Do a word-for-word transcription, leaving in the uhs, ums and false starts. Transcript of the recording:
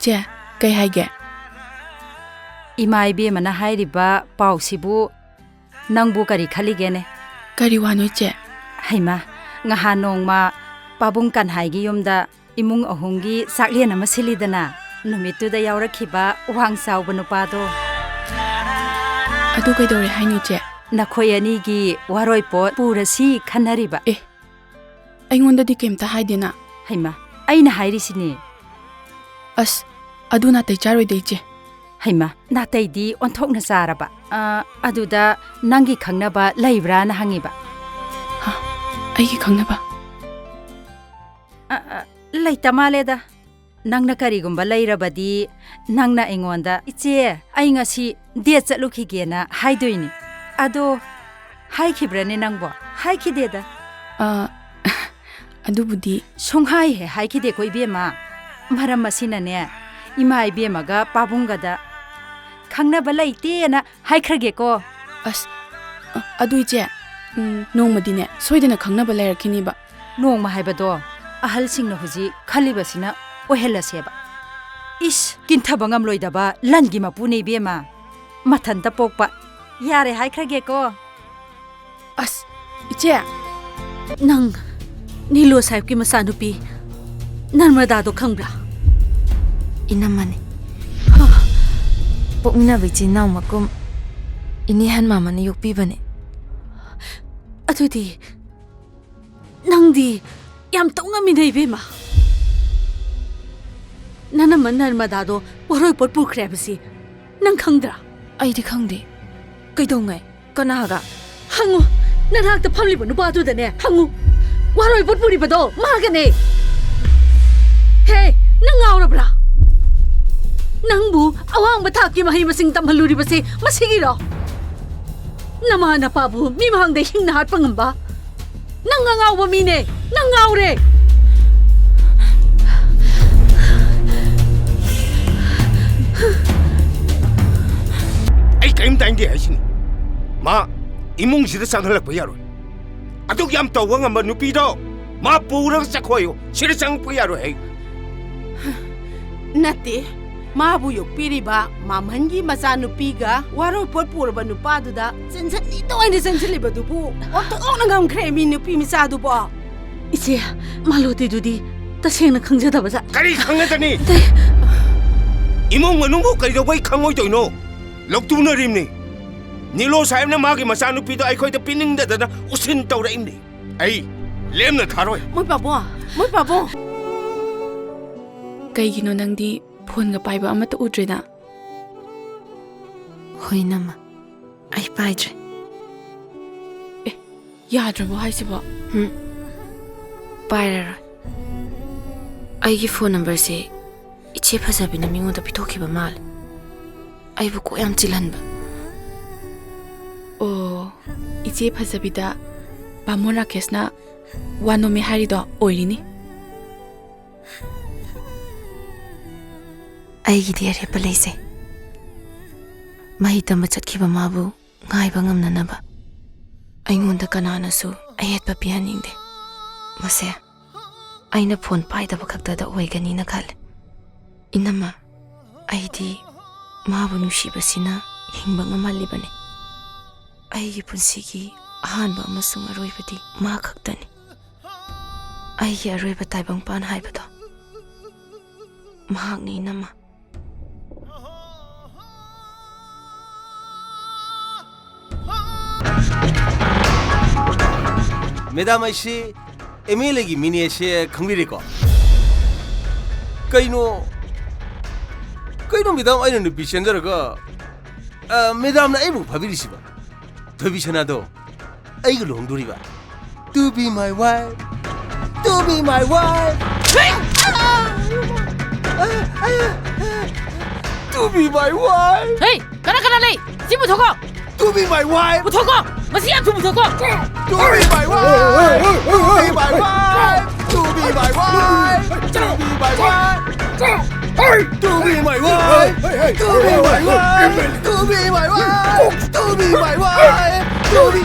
ꯆꯦ, ꯀꯩ ꯍꯥꯏꯒꯦ? ꯏꯃꯥ ꯏꯕꯦꯝꯃꯅ ꯍꯥꯏꯔꯤꯕ ꯄꯥꯎꯁꯤꯕꯨ ꯅꯪꯕꯨ ꯀꯔꯤ ꯈꯜꯂꯤꯒꯦꯅꯦ? ꯀꯔꯤ ꯋꯥꯅꯣ, ꯏꯆꯦ? ꯍꯩꯃꯥ, ꯉꯍꯥꯟ ꯅꯣꯡꯃ ꯄꯥꯕꯨꯡ ꯀꯟꯍꯥꯏꯒꯤ ꯌꯨꯝꯗ ꯏꯃꯨꯡ ꯑꯍꯨꯝꯒꯤ ꯆꯥꯛꯂꯦꯟ ꯑꯃ ꯁꯤꯜꯂꯤꯗꯅ, ꯅꯨꯃꯤꯠꯇꯨꯗ ꯌꯥꯎꯔꯛꯈꯤꯕ ꯋꯥꯡ ꯆꯥꯎꯕ ꯅꯨꯄꯥꯗꯣ꯫ ꯑꯗꯨ ꯀꯩꯗꯧꯔꯦ ꯍꯥꯏꯅꯣ, ꯏꯆꯦ? ꯅꯈꯣꯏ ꯑꯅꯤꯒꯤ ꯋꯥꯔꯣꯏꯄꯣꯠ ꯄꯨꯔꯁꯤ ꯈꯟꯅꯔꯤꯕ꯫ ꯑꯦ, ꯑꯩꯉꯣꯟꯗꯗꯤ ꯀꯩꯝꯇ ꯍꯥꯏꯗꯦꯅ꯫ ꯍꯩꯃꯥ, ꯑꯩꯅ ꯍꯥꯏꯔꯤꯁꯤꯅꯤ꯫ ꯑꯁ, ꯑꯗꯨ ꯅꯥꯇꯩ ꯆꯥꯔꯣꯏꯗ, ꯏꯆꯦ꯫ ꯍꯩꯃꯥ, ꯅꯥꯇꯩꯗꯤ ꯑꯣꯟꯊꯣꯛꯅ ꯆꯥꯔꯕ꯫ ꯑ, ꯑꯗꯨꯗ ꯅꯪꯒꯤ ꯈꯪꯅꯕ ꯂꯩꯕ꯭ꯔꯥꯅ ꯍꯪꯉꯤꯕ꯫ ꯍꯥ? ꯑꯩꯒꯤ ꯈꯪꯅꯕ? ꯑ, ꯑ, ꯂꯩꯇ ꯃꯥꯜꯂꯦꯗ꯫ ꯅꯪꯅ ꯀꯔꯤꯒꯨꯝꯕ ꯂꯩꯔꯕꯗꯤ, ꯅꯪꯅ ꯑꯩꯉꯣꯟꯗ, "ꯏꯆꯦ, ꯑꯩ ꯉꯁꯤ date ꯆꯠꯂꯨꯈꯤꯒꯦꯅ" ꯍꯥꯏꯗꯣꯏꯅꯤ꯫ ꯑꯗꯣ ꯍꯥꯏꯈꯤꯕ꯭ꯔꯅꯦ ꯅꯪꯕꯣ? ꯍꯥꯏꯈꯤꯗꯦꯗ꯫ ꯑ, ꯑꯗꯨꯕꯨꯗꯤ꯫ ꯁꯨꯡꯍꯥꯏ ꯍꯦꯛ ꯍꯥꯏꯈꯤꯗꯦꯀꯣ, ꯏꯕꯦꯝꯃ꯫ ꯃꯔꯝ ꯑꯁꯤꯅꯅꯦ, ꯏꯃꯥ ꯏꯕꯦꯝꯃꯒ ꯄꯥꯕꯨꯡꯒꯗ "ꯈꯪꯅꯕ ꯂꯩꯇꯦꯅ" ꯍꯥꯏꯈ꯭ꯔꯒꯦꯀꯣ꯫ ꯑꯁ, ꯑ, ꯑꯗꯨ ꯏꯆꯦ, ꯎꯝ, ꯅꯣꯡꯃꯗꯤꯅꯦ, ꯁꯣꯏꯗꯅ ꯈꯪꯅꯕ ꯂꯩꯔꯛꯈꯤꯅꯤꯕ꯫ ꯅꯣꯡꯃ ꯍꯥꯏꯕꯗꯣ ꯑꯍꯜꯁꯤꯡꯅ ꯍꯧꯖꯤꯛ ꯈꯜꯂꯤꯕꯁꯤꯅ ꯑꯣꯏꯍꯜꯂꯁꯦꯕ꯫ ꯏꯁ, ꯀꯤꯟꯊꯕ ꯉꯝꯂꯣꯏꯗꯕ ꯂꯟꯒꯤ ꯃꯄꯨꯅꯦ ꯏꯕꯦꯝꯃ꯫ ꯃꯊꯟꯇ ꯄꯣꯛꯄ꯫ ꯌꯥꯔꯦ ꯍꯥꯏꯈ꯭ꯔꯒꯦꯀꯣ꯫ ꯑꯁ, ꯏꯆꯦ! ꯅꯪ ꯅꯤꯂꯣ ꯁꯥꯍꯦꯕꯀꯤ ꯃꯆꯥꯅꯨꯄꯤ ꯅꯔꯃꯗꯥꯗꯣ ꯈꯪꯕ꯭ꯔꯥ? ꯏꯅꯝꯃꯅꯤ꯫ ꯍꯥ? ꯄꯣꯛꯃꯤꯟꯅꯕ ꯏꯆꯤꯟ ꯏꯅꯥꯎ ꯃꯀꯨꯝ ꯏꯅꯦ ꯍꯟꯃꯥꯃꯅ ꯌꯣꯛꯄꯤꯕꯅꯦ꯫ ꯑꯗꯨꯗꯤ ꯅꯪꯗꯤ ꯌꯥꯝ ꯇꯧ ꯉꯝꯃꯤꯅꯦ, ꯏꯕꯦꯝꯃ꯫ ꯅꯅꯝꯃ ꯅꯔꯃꯗꯥꯗꯣ ꯋꯥꯔꯣꯏꯄꯣꯠ ꯄꯨꯈ꯭ꯔꯦ ꯍꯥꯏꯕꯁꯤ ꯅꯪ ꯈꯪꯗ꯭ꯔꯥ? ꯑꯩꯗꯤ ꯈꯪꯗꯦ꯫ ꯀꯩꯗꯧꯉꯩ? ꯀꯅꯥꯒ? ꯍꯪꯉꯨ, ꯅꯅꯥꯛꯇ ꯐꯝꯂꯤꯕ ꯅꯨꯄꯥꯗꯨꯗꯅꯦ ꯍꯪꯉꯨ꯫ ꯋꯥꯔꯣꯏꯄꯣꯠ ꯄꯨꯔꯤꯕꯗꯣ ꯃꯥꯒꯅꯦ꯫ ꯍꯦ, ꯅꯪ ꯉꯥꯎꯔꯕ꯭ꯔꯥ? ꯅꯪꯕꯨ ꯑꯋꯥꯡꯕ ꯊꯥꯛꯀꯤ ꯃꯍꯩ ꯃꯁꯤꯡ ꯇꯝꯍꯜꯂꯨꯔꯤꯕꯁꯤ ꯃꯁꯤꯒꯤꯔꯣ? ꯅꯃꯥ ꯅꯄꯥꯕꯨ ꯃꯤ ꯃꯥꯡꯗ ꯍꯤꯡꯅ ꯍꯥꯠꯄ ꯉꯝꯕ ꯅꯪ ꯑꯉꯥꯎꯕ ꯃꯤꯅꯦ꯫ ꯅꯪ ꯉꯥꯎꯔꯦ꯫ ꯑꯩ ꯀꯔꯤꯝ ꯇꯥꯅꯤꯡꯗꯦ ꯍꯥꯏꯁꯤꯅꯤ꯫ ꯃꯥ ꯏꯃꯨꯡꯁꯤꯗ ꯆꯪꯍꯜꯂꯛꯄ ꯌꯥꯔꯣꯏ꯫ ꯑꯗꯨꯛ ꯌꯥꯝ ꯇꯧꯕ ꯉꯝꯕ ꯅꯨꯄꯤꯗꯣ ꯃꯥ ꯄꯨꯔꯒ ꯆꯠꯈꯣꯌꯨ꯫ ꯁꯤꯗ ꯆꯪꯉꯛꯄ ꯌꯥꯔꯣꯏ ꯑꯩ꯫ ꯅꯠꯇꯦ, ꯃꯥꯕꯨ ꯌꯣꯛꯄꯤꯔꯤꯕ ꯃꯥꯝꯍꯟꯒꯤ ꯃꯆꯥꯅꯨꯄꯤꯒ ꯋꯥꯔꯣꯏꯄꯣꯠ ꯄꯨꯔꯕ ꯅꯨꯄꯥꯗꯨꯗ ꯆꯦꯟꯁꯤꯟꯅꯤꯡꯗ ꯑꯣꯏꯅ ꯆꯦꯟꯁꯤꯜꯂꯤꯕꯗꯨꯕꯨ ꯑꯣꯟꯊꯣꯛꯅ ꯉꯝꯈ꯭ꯔꯦ ꯃꯤ ꯅꯨꯄꯤ ꯃꯆꯥꯗꯨꯕꯣ꯫ ꯏꯆꯦ, ꯃꯥꯂꯣꯇꯤꯗꯨꯗꯤ ꯇꯁꯦꯡꯅ ꯈꯪꯖꯗꯕ ꯖꯥꯠ꯫ ꯀꯔꯤ ꯈꯪꯒꯗꯅꯤ? ꯏꯃꯨꯡ ꯃꯅꯨꯡꯕꯨ ꯀꯩꯗꯧꯕꯩ ꯈꯪꯉꯣꯏꯗꯣꯏꯅꯣ? ꯂꯧꯇꯨꯅꯔꯤꯕꯅꯤ꯫ ꯅꯤꯂꯣ ꯁꯥꯍꯦꯕꯅ ꯃꯥꯒꯤ ꯃꯆꯥꯅꯨꯄꯤꯗꯣ ꯑꯩꯈꯣꯏꯗ ꯄꯤꯅꯤꯡꯗꯗꯅ ꯎꯁꯤꯟ ꯇꯧꯔꯛꯏꯕꯅꯤ꯫ ꯑꯩ ꯂꯦꯝꯅ ꯊꯥꯔꯣꯏ꯫ ꯃꯣꯏ ꯄꯥꯕꯨꯡ, ꯃꯣꯏ ꯄꯥꯕꯨꯡ꯫ ꯀꯩꯒꯤꯅꯣ ꯅꯪꯗꯤ ꯐꯣꯟꯒ ꯄꯥꯏꯕ ꯑꯃꯠꯇ ꯎꯗ꯭ꯔꯤꯅ? ꯍꯣꯏ, ꯏꯅꯝꯃ, ꯑꯩ ꯄꯥꯏꯗ꯭ꯔꯦ꯫ ꯑꯦ, ꯌꯥꯗ꯭ꯔꯕꯣ ꯍꯥꯏꯁꯤꯕꯣ? ꯎꯝ, ꯄꯥꯏꯔꯔꯣꯏ꯫ ꯑꯩꯒꯤ ꯐꯣꯟ ꯅꯝꯕꯔꯁꯦ ꯏꯆꯦ ꯐꯖꯕꯤꯅ ꯃꯤꯉꯣꯟꯗ ꯄꯤꯊꯣꯛꯈꯤꯕ ꯃꯥꯜꯂꯦ꯫ ꯑꯩꯕꯨ ꯀꯣꯛ ꯌꯥꯝ ꯆꯤꯜꯍꯟꯕ꯫ ꯑꯣ, ꯏꯆꯦ ꯐꯖꯕꯤꯗ ꯕꯥꯃꯣꯟ ꯔꯥꯀꯦꯁꯅ ꯋꯥ ꯅꯣꯝꯃꯦ ꯍꯥꯏꯔꯤꯗꯣ ꯑꯣꯏꯔꯤꯅꯤ꯫ ꯑꯩꯒꯤꯗꯤ ꯑꯔꯦꯞꯄ ꯂꯩꯖꯩ꯫ ꯃꯍꯩ ꯇꯝꯕ ꯆꯠꯈꯤꯕ ꯃꯥꯕꯨ ꯉꯥꯏꯕ ꯉꯝꯅꯅꯕ ꯑꯩꯉꯣꯟꯗ ꯀꯅꯥꯅꯁꯨ ꯑꯌꯦꯠꯄ ꯄꯤꯍꯟꯅꯤꯡꯗꯦ꯫ ꯃꯁꯦ ꯑꯩꯅ ꯐꯣꯟ ꯄꯥꯏꯗꯕ ꯈꯛꯇꯗ ꯑꯣꯏꯒꯅꯤꯅ ꯈꯜꯂꯦ꯫ ꯏꯅꯝꯃ, ꯑꯩꯗꯤ ꯃꯥꯕꯨ ꯅꯨꯡꯁꯤꯕꯁꯤꯅ ꯍꯤꯡꯕ ꯉꯝꯍꯜꯂꯤꯕꯅꯤ꯫ ꯑꯩꯒꯤ ꯄꯨꯟꯁꯤꯒꯤ ꯑꯍꯥꯟꯕ ꯑꯃꯁꯨꯡ ꯑꯔꯣꯏꯕꯗꯤ ꯃꯥ ꯈꯛꯇꯅꯤ꯫ ꯑꯩꯒꯤ ꯑꯔꯣꯏꯕ ꯇꯥꯏꯕꯪꯄꯥꯟ ꯍꯥꯏꯕꯗꯣ ꯃꯍꯥꯛꯅꯤ, ꯏꯅꯝꯃ꯫ ꯃꯦꯗꯥꯝ, ꯑꯩꯁꯤ ꯑꯦꯝ ꯑꯦꯜ ꯑꯦꯒꯤ ꯃꯤꯅꯦꯁꯦ ꯈꯪꯕꯤꯔꯦꯀꯣ? ꯀꯩꯅꯣ, ꯀꯩꯅꯣ ꯃꯦꯗꯥꯝ, ꯑꯩꯅ ꯅꯨꯄꯤ ꯆꯦꯟꯖꯔꯒ, ꯑ, ꯃꯦꯗꯥꯝꯅ ꯑꯩꯕꯨ ꯐꯥꯕꯤꯔꯤꯁꯤꯕ? ꯊꯣꯏꯕꯤ ꯁꯅꯥꯗꯣ ꯑꯩꯒ ꯂꯨꯍꯣꯡꯗꯣꯔꯤꯕ? To be my wife, to be my wife. To be my wife. ꯍꯦ, ꯀꯅꯥ ꯀꯅꯥ ꯂꯩ? ꯁꯤ ꯄꯨꯊꯣꯛꯀꯣ꯫ To be my wife. ꯄꯨꯊꯣꯛꯀꯣ꯫ ꯃꯁꯤ ꯌꯥꯝ ꯊꯨꯅ ꯄꯨꯊꯣꯛꯀꯣ꯫ To be my wife. To be my wife. To be my wife. To be my wife. To be my wife. To be my wife. To be my wife. To be my wife. To be